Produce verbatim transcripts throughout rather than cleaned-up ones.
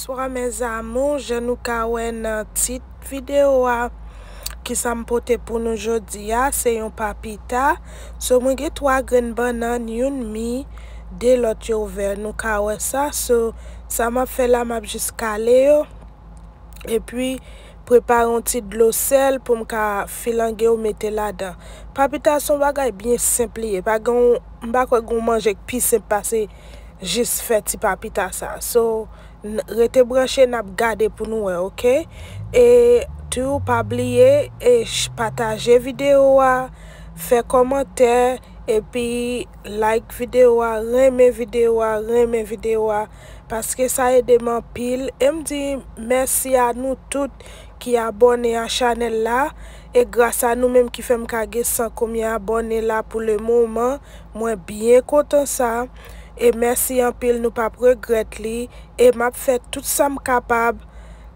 Bonswa mes amours, jan nou ka wè nan tit videyo a, kisa m pote pou nou jodi a, se yon papita. So, mwen gen twa grenn bannann, youn mi, de lòt yo ouvè. Nou ka wè sa. So, sa m ap fè la, m ap jis kale yo. Epi, prepare yon ti dlo sèl pou m ka filange yo mete ladan. Papita se yon bagay byen senp li ye. Pa gen yon, m pa kwè gen yon manje k pi senp pase jis fè ti papita sa. So, n-, rete branche, n ap gade pou nou wè, oke? E tou, pa bliye, e ch-, pataje videyo a, fè kòmantè, epi like videyo a, renmen videyo a, renmen videyo a, paske sa ede m anpil. E m di mèsi a nou tout ki abòne a chanèl la. E gras a nou menm ki fè m ka gen san konbyen abòne la pou le moman. Mwen byen kontan sa. E mèsi anpil, nou p ap regrèt li. E m ap fè tout sa m kapab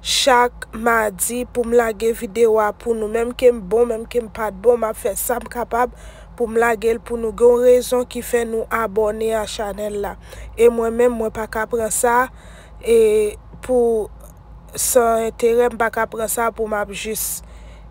chak madi pou m lage videyo a pou nou. Menm ke m bon, menm ke m pa t bon, m ap fè sa m kapab pou m lage l pou nou. Gen yon rezon ki fè nou abòne a chanèl la. E mwen menm, mwen pa ka pran sa, e pou san enterè, m pa ka pran sa pou m ap jis,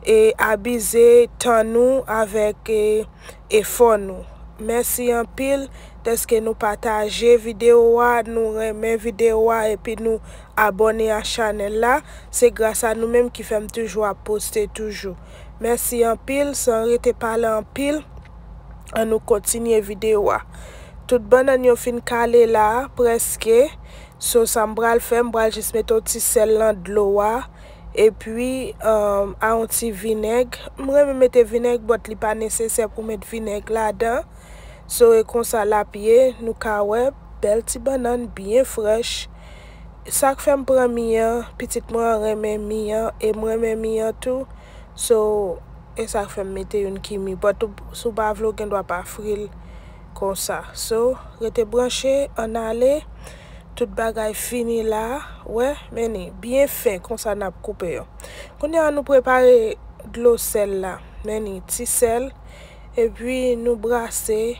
e abize tan nou avèk, e efò nou. Mèsi anpil dèske nou pataje videyo a, nou renmen videyo a, epi nou abòne a chanèl la. Se gras a nou menm ki fè m toujou ap poste toujou. Mèsi anpil, san rete pale anpil, ann nou kontinye videyo a. Tout bannann yo fin kale la, prèske. So, sa m pral fè, m pral jis mete yon ti sèl nan dlo a. Epi, um, a yon ti vinèg. M renmen mete vinèg, but li pa nesesè pou met vinèg ladan. So, e konsa l ap ye, nou ka wè, bèl ti bannann, byen frèch. Sa k fè m pran mi an, pitit mwen an renmen mi an, e m renmen mi an tou. So, e sa k fè m mete youn ki mi. But ou, si w pa vle, w gen dwa pa fri l konsa. So, rete branche, ann ale. Tout bagay fini la. Wè, men ni, byen fen, konsa n ap koupe yo. Kounye a, nou prepare dlo sèl la. Men ni, ti sèl. Epi, nou brase.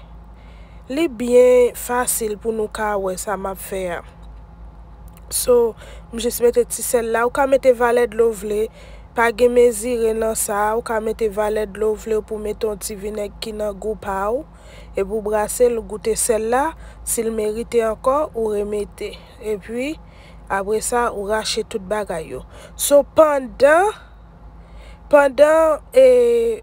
Li byen fasil pou nou ka wè sa m ap fè a. So, m jis mete ti sèl la. Ou ka mete valè dlo w vle. Pa gen mezire nan sa. Ou ka mete valè dlo w vle pou mete yon ti vinèg ki nan gou pa w. Epi w brase l, ou goute sèl la. Si l merite ankò, ou remete. Epi, apre sa, ou rache tout bagay yo. So, pandan, pandan, e,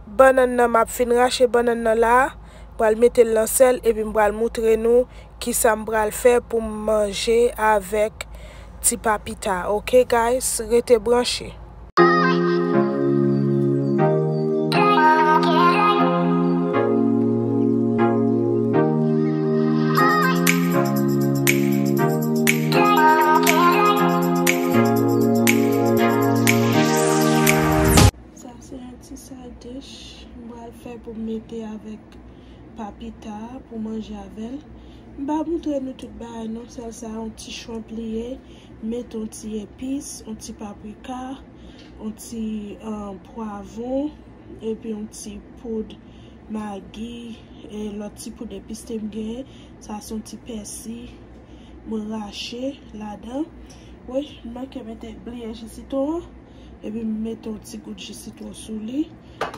bannann nan, m ap fin rache bannann nan la, m pral mete l nan sèl, epi m pral moutre nou kisa m pral fè pou m manje avèk ti papita. Oke, guys? Rete branche. Sa se yon ti side dish m pral fè pou m mete avèk papita pou manje avè l. M pa moutre nou tout bagay non, sèl sa yon ti shrimp li ye, mete yon ti epis, yon ti paprika, yon ti, um, pwavwon, epi yon ti poud magi, e lòt ti poud epis te m genyen. Sa se yon ti pèsi mwen rache ladan. Wi, m manke mete, bliye ji sitwon an. Epi m mete yon ti gout ji sitwon sou li.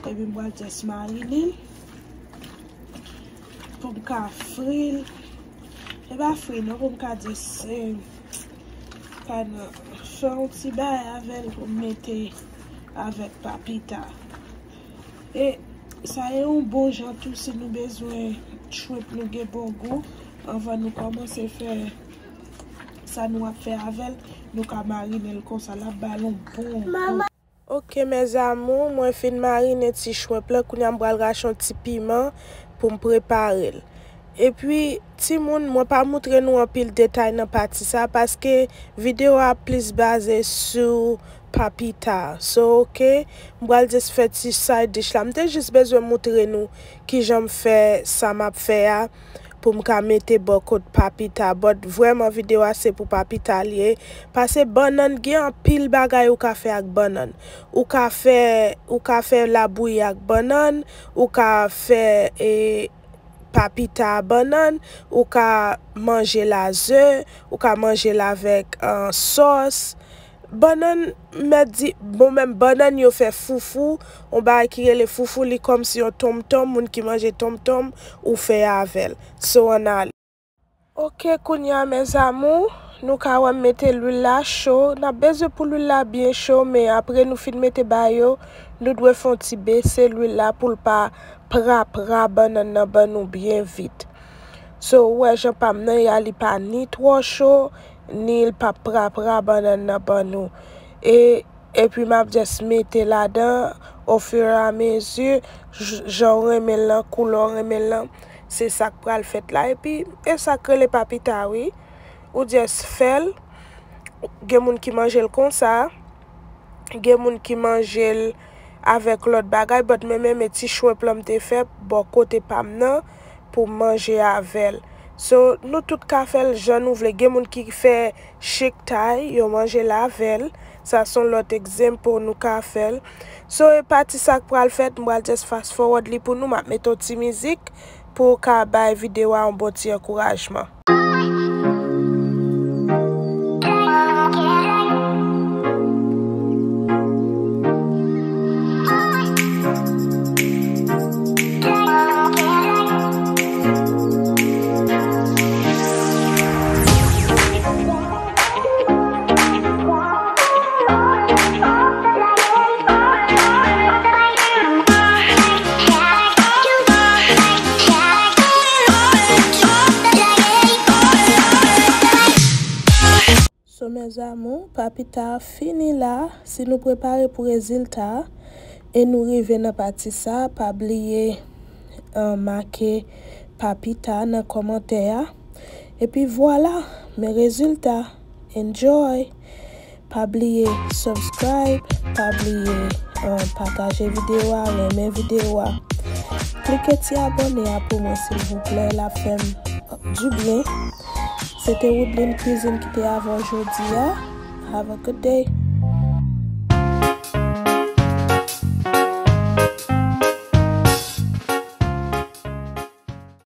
Epi m pral just marine l. Pou m ka fri l. E pa fri non, pou m ka just, e, ka nan, fè yon ti bagay avè l pou m mete avèk papita. E sa ye yon bon jan tou si nou bezwen shrimp nou gen bon gou. Anvan nou kòmanse fè sa nou ap fè avè l, nou ka marine l konsa, l ap ba l yon bon gou. Oke, mes amours, mwen fin marine ti shrimp lan, kounye a m pral rache yon ti piman pou m prepare l. Epi, timoun, mwen pa moutre nou anpil detay nan pati sa, paske videyo a plis baze sou papita. So, oke, m pral just fè ti side dish la. M te jis bezwen moutre nou kijan m fè sa m ap fè a pou m ka mete bò kot papita. But vrèman, videyo a se pou papita l ye. Pase bannann, gen anpil bagay ou ka fè ak bannann. Ou ka fè, ou ka fè labouyi ak bannann, ou ka fè, e, papita a bannann, ou ka manje l a ze, ou ka manje l avèk, uh, sòs. Bannann, mèt di, bon, menm bannann yo fè foufou, yon bagay ki rele foufou, li kòmsi yon tonmtonm, moun ki manje tonmtonm, ou fè avè l. So, ann ale. Ok, kounye a, mes amours, nou ka wè m mete lwil la cho. N ap bezwen pou lwil la byen cho, men apre nou fin mete ba yo, nou dwe fè yon ti bese lwil la pou l pa pra pra bannann nan ban nou byen vit. So, ou wè jan pa m nan ye a, li pa ni twò cho, ni l p ap pra pra bannann nan ban nou. E, epi m ap just mete ladan, au fur et à mesure, j-, jan w renmen l lan, koulè w renmen l lan, se sa k pral fèt la. Epi, e sa k rele papita, wi. Ou just fè l, gen moun ki manje l konsa, gen moun ki manje l avèk lòt bagay, but mwen menm e ti shrimp lan m te fè bò kote pa m nan pou m manje avè l. So, nou tout ka fè l jan nou vle. Gen moun ki fè chiktay, yo manje l avè l. Sa se yon lòt example nou ka fè l. So, e pati sa k pral fèt, m pral just fast forward li pou nou, m ap mete yon ti mizik pou w ka bay videyo a yon bon ti ankourajman. So, mes amours, papita a fini la. Si nou prepare pou rezilta a, e nou rive nan pati sa, pa bliye, uh, make papita nan kòmantè a. Epi vwala, men rezilta. Enjoy! Pa bliye subscribe, pa bliye, uh, pataje videyo a, renmen videyo a. Klike ti abòne a pou mwen, silvouplè, l ap fè m, uh, dibyen. Se te Woodline Cuisine ki te avè w jodi a. Have a good day.